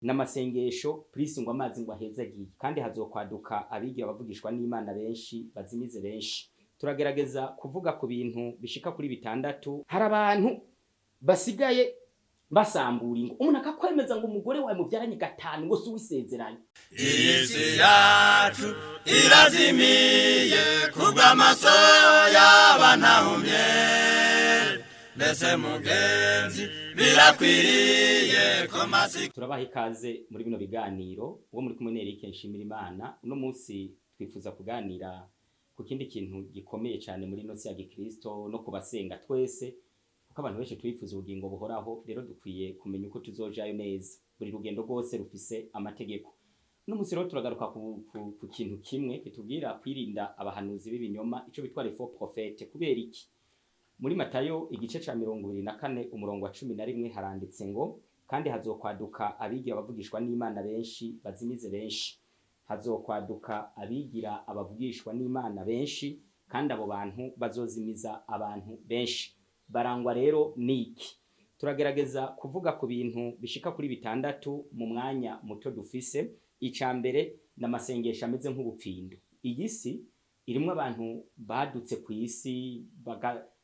N'amasengesho plus ngo amazi ngo ahezagiye, kandi hazokwaduka abigira abavugishwa n'Imana benshi, bazimize benshi. Turagerageza kuvuga ku bintu bishika kuri bitandatu. Hari abantu basigaye basambura ingo, umuntu akakwemeza ngo umugore wawe mubyaranye gatanu ngo si uwisezeranye. Iyi si yacu irazimiye kubw'amaso y'abantahumye. Mbese mugenzi, birakwiriye ko masi Turabaha ikaze muri bino biganiro. Uwo muri kumwe ni Eric Nshimirimana. Uno munsi twifuza kuganira ku kindi kintu gikomeye cyane muri ino si ya gikristo no kubasenga twese, kuko abantu benshi twifuza ubugingo buhoraho. Rero dukwiye kumenya uko tuzojayo neza. Buri rugendo rwose rufise amategeko. Uno munsi rero turagaruka ku kintu kimwe kitubwira kwirinda abahanuzi b'ibinyoma, ico bitwa les faux prophètes. Kubera iki? Muri Matayo igice ca 24, umurongo wa 11, haranditse ngo: "Kandi hazokwaduka abigira abavugishwa n'Imana benshi, bazimize benshi." Hazokwaduka abigira abavugishwa n'Imana benshi, kandi abo bantu bazozimiza abantu benshi. Barangwa rero niki? Turagerageza kuvuga ku bintu bishika kuri bitandatu mu mwanya muto dufise. Ica mbere ni amasengesho ameze nk'ubupfindo. Iyi si irimwo abantu badutse ku isi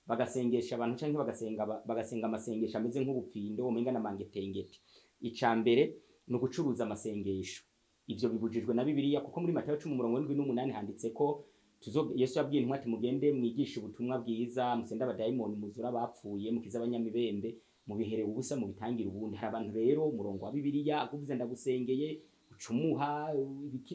bagasengesha abantu canke bagasenga amasengesho ameze nk'ubupfindo, umenga n'amangetengete. Ica mbere ni ugucuruza amasengesho. Ivyo bibujijwe na Bibiliya, kuko muri Matayo 10 umurongo 7 n'umunani handitse ko tuzo Yesu yabwiye intumwa ati: "Mugende mwigishe ubutumwa bwiza, musende abadayimoni, muzura abapfuye, mukize abanyamibembe, mubiherewe ubusa, mubitangira ubundi." Hari abantu rero umurongo wa Bibiliya akuvuze "ndagusengeye", ucumuha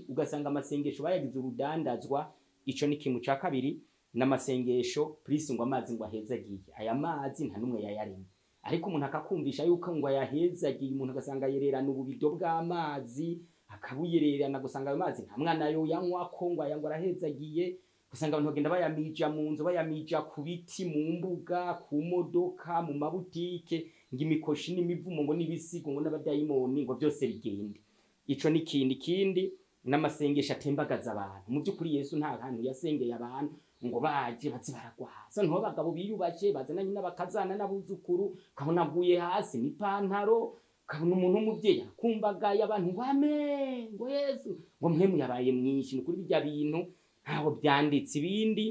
ugasanga amasengesho bayagize urudandazwa. Ico ni kimwe. Ca kabiri n'amasengesho plus ngo amazi ngo ahezagiye. Aya mazi nta numwe yayaremye, ariko umuntu akakumvisha yuko ngo ayahezagiye. Umuntu agasanga yererana ububido bw'amazi, akabuyererana, gusanga ayo mazi nta mwana yo yanywako, ngo aya ngo arahezagiye. Usanga abantu bagenda bayamija mu nzu, bayamija ku biti, mu mbuga, ku modoka, mu mabutike, ngo imikoshi n'imivumo, ngo n'ibisigo, ngo n'abadayimoni, ngo byose bigende. Ico ni ikindi. Ikindi n'amasengesho atembagaza abantu. Mu by'ukuri Yesu nta hantu yasengeye abantu ngo baje baze baragwaza. Niho abagabo biyubashe bazananye n'abakazana n'abuzukuru, ukabona aguye hasi n'ipantaro, ukabona umuntu w'umuvyeyi akumbagaye, abantu ngo "Amen", ngo "Yesu", ngo "Mpwemu yabaye mwinshi". Ni ukuri birya bintu ntaho byanditse. Ibindi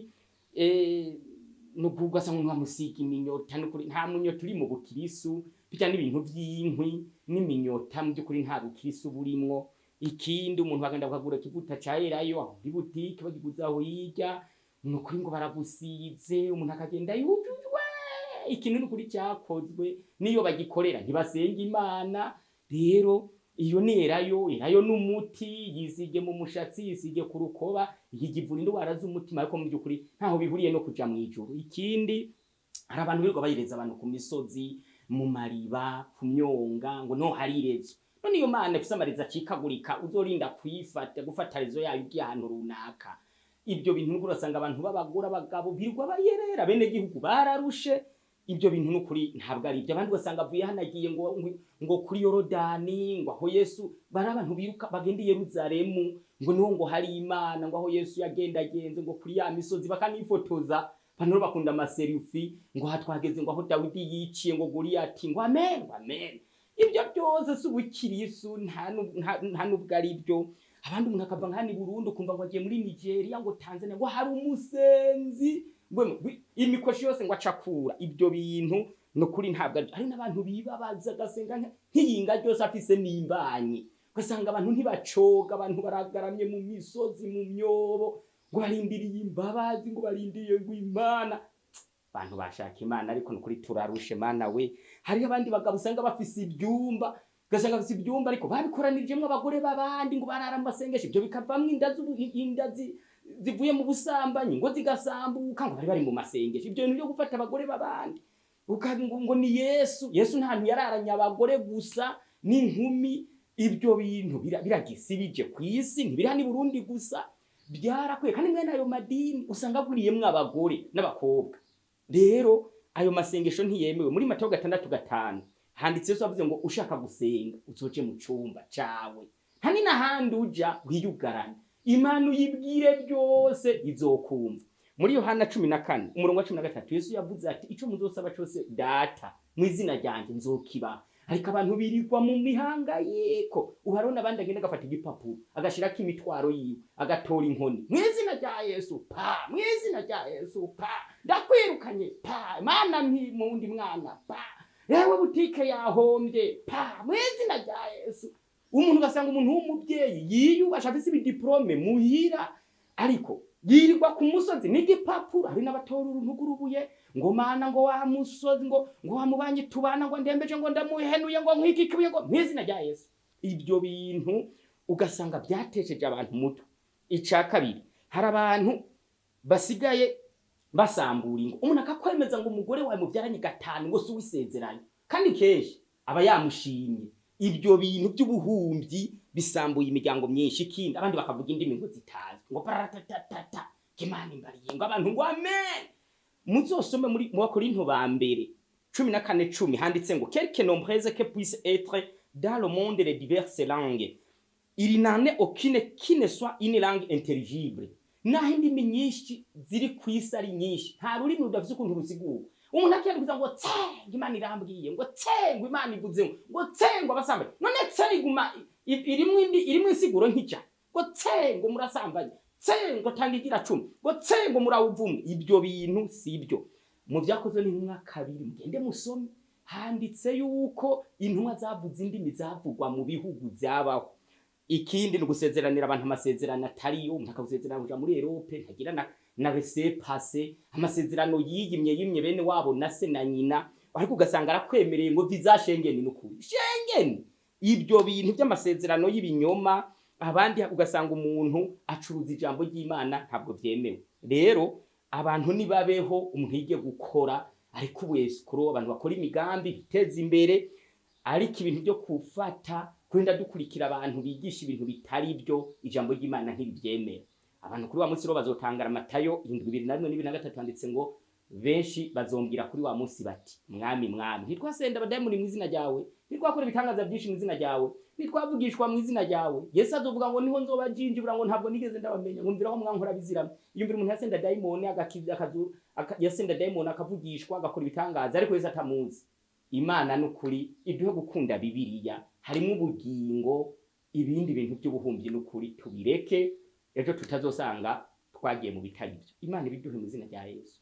ni ugasanga umuntu bamusiga iminyota. Ni ukuri nta munyota uri mu bukirisu. Bijya n'ibintu vy'inkwi n'iminyota, mu by'ukuri nta bukirisu burimwo. Ikindi, umuntu bagenda bakagura ikivuta ca elayo aho muri butike, bagiguze aho hirya, ni ukuri ngo baragusize, umuntu akagenda yujujwe. Ikintu ni ukuri cyakozwe niyo bagikorera, ntibasenga Imana. Rero iyo ni elayo. Elayo n'umuti, yisige mu mushatsi, yisige ku rukoba, yigivura indwara z'umutima, ariko mu by'ukuri ntaho bihuriye no kuja mu ijuru. Ikindi, hari abantu birirwa bayireza abantu ku misozi, mu mariba, ku myonga, ngo no hari irezo. None iyo Mana ifise amarizo acikagurika, uzorinda kuyifata gufata réseau yayo ugiye ahantu runaka? Ibyo bintu nukuri urasanga abantu b'abagore, abagabo birirwa bayerera, bene gihugu bararushe. Ibyo bintu nukuri ntabwo ari ibyo. Abandi ugasanga avuye hano agiye ngo kuri Yorodani, ngo aho Yesu, bari abantu biruka bagenda i Yeruzalemu, ngo niho ngo hari Imana, ngo aho Yesu yagendagenze, ngo kuri ya misozi, bakanifotoza. Abantu rero bakunda amaselfie, ngo aha twageze, ngo aho Dawidi yiciye ngo Goliyati, ngo "Amen", ngo "Amen". Ibyo byose si ubukirisu, nta nubwo ari byo. Abandi umuntu akava nk'hano i Burundi, ukumva ngo agiye muri Nigeria, ngo Tanzania, ngo hari umusenzi, ngo imikoshi yose ngo acakura. Ibyo bintu ni ukuri ntabwo ari. Hari n'abantu bibabaza, agasenga nk'iyinga ryose afise n'imbanyi, ugasanga abantu ntibacoga, abantu baragaramye mu misozi, mu myobo, ngo barindiriye imbabazi, ngo barindiriye ngo Imana. Abantu bashaka Imana, ariko nukuri turarushe. Mana we! Hariho abandi bagabo usanga bafise ibyumba, ugasanga bafise ibyumba ariko babikoranijemwo abagore b'abandi, ngo barara mu masengesho. Ibyo bikavamwo inda zivuye mu busambanyi, ngo zigasambuka, ngo bari bari mu masengesho. Ibyo bintu byo gufata abagore b'abandi ngo ni Yesu. Yesu nta hantu yararanye abagore gusa n'inkumi. Ibyo bintu biragisibije ku isi, ntibiri hano i Burundi gusa, byarakwiye. Kandi mwene ayo madini usanga agwiriyemwo abagore n'abakobwa. Rero ayo masengesho ntiyemewe. Muri Matayo 6:5 handitse, Yesu avuze ngo: "Ushaka gusenga uzoje mu cumba cawe, nta ni n'ahandi uja, wiyugarane, Imana uyibwire byose, izokumva." Muri Yohana 14 umurongo wa 13, Yesu yavuze ati: "Ico muzosaba cose Data mu izina ryanjye, nzokibaha." Ariko abantu birirwa mu mihangayiko. Uharona abandi agenda agafata igipapuro, agashirako imitwaro yiwe, agatora inkoni: "Mu izina rya Yesu, pa! Mu izina rya Yesu, pa! Ndakwirukanye, pa! Mana mundi mwana, pa! Yewe, butike yahombye, pa! Mu izina rya Yesu." Umuntu ugasanga umuntu w'umubyeyi yiyubasha, afise ibidiplôme muhira, ariko yirirwa ku musozi n'igipapuro. Hari n'abatora uruntu rw'urubuye ngo: "Mana," ngo, "wa musozi," ngo "wa mubanyi tubana," ngo "ndembeje," ngo "ndamuhenuye," ngo "nkwiki kibuye," ngo "mu izina rya Yesu." Ibyo bintu ugasanga byatesheje abantu umutwe. Icya kabiri, hari abantu basigaye basambura ingo. Umuntu akakwemeza ngo umugore wawe mubyaranye gatanu ngo si uwisezeranye, kandi kenshi aba yamushimye. Ibyo bintu by'ubuhumbyi bisambuye imiryango myinshi. Ikindi, abandi bakavuga indimi ngo zitazwi, ngo paratatatata, "Imana imbariye," ngo abantu ngo "amen". Muzosome muri mu Bakorinto ba mbere 14:10, handitse ngo: "Quelque nombreuses que puissent être dans le monde les diverses langues, il n'en est aucune qui ne soit une langue intelligible." Naho indimi nyinshi ziri ku isi ari nyinshi, nta rurimi rudafise ukuntu rusigurwa. Umuntu akiyandikuza ngo tse, ngo "Imana irambwiye," ngo tse, ngo "Imana ivuze," ngo tse, ngo "abasambanye". None tse iguma irimwo indi, irimwo insiguro nk'ija ngo tse, ngo "murasambanye", tse, ngo "tanga igira cumi", ngo tse, ngo "murawuvumwe". Ibyo bintu si byo. Mu Byakozwe n'Intumwa 2, mugende musome, handitse yuko intumwa zavuze indimi zavugwa mu bihugu byabaho. Ikindi ni ugusezeranira abantu amasezerano atariyo. Umuntu akagusezerana kuja muri Europe, ntagira na laissez-passer, amasezerano yiyimye yimye bene wabo na se na nyina, ariko ugasanga arakwemereye ngo visa Schengen. N'ukuri Schengen. Ibyo bintu by'amasezerano y'ibinyoma, abandi ugasanga umuntu acuruza ijambo ry'Imana, ntabwo byemewe. Rero abantu nibabeho, umuntu yige gukora, ariko ubu escroc, abantu bakora imigambi biteza imbere. Ariko ibintu byo gufata kwenda dukurikira abantu bigisha ibintu bitari byo, ijambo ry'Imana ntiribyemera. Abantu kuri wa munsi rero bazotangara. Matayo 7:21 n'23 handitse ngo: "Benshi bazombwira kuri wa munsi bati: 'Mwami, Mwami, ntitwasenda abadayimoni mu izina ryawe? Ntitwakora ibitangaza byinshi mu izina ryawe? Ntitwavugishwa mu izina ryawe?' Yesu azovuga ngo: 'Niho nzoba jinjibura,' ngo 'ntabwo nigeze ndabamenya,' ngo 'mviraho, mwankora biziramo.'" Yumvira umuntu yasenda dayimoni, agakiza, akazu yasenda dayimoni, akavugishwa, agakora ibitangaza, ariko Yesu atamuzi. Imana n'ukuri iduhe gukunda Bibiliya, harimo ubugingo. Ibindi bintu by'ubuhumbyi n'ukuri tubireke, ejo tutazosanga twagiye mu bitari byo. Imana ibiduhe mu izina rya Yesu.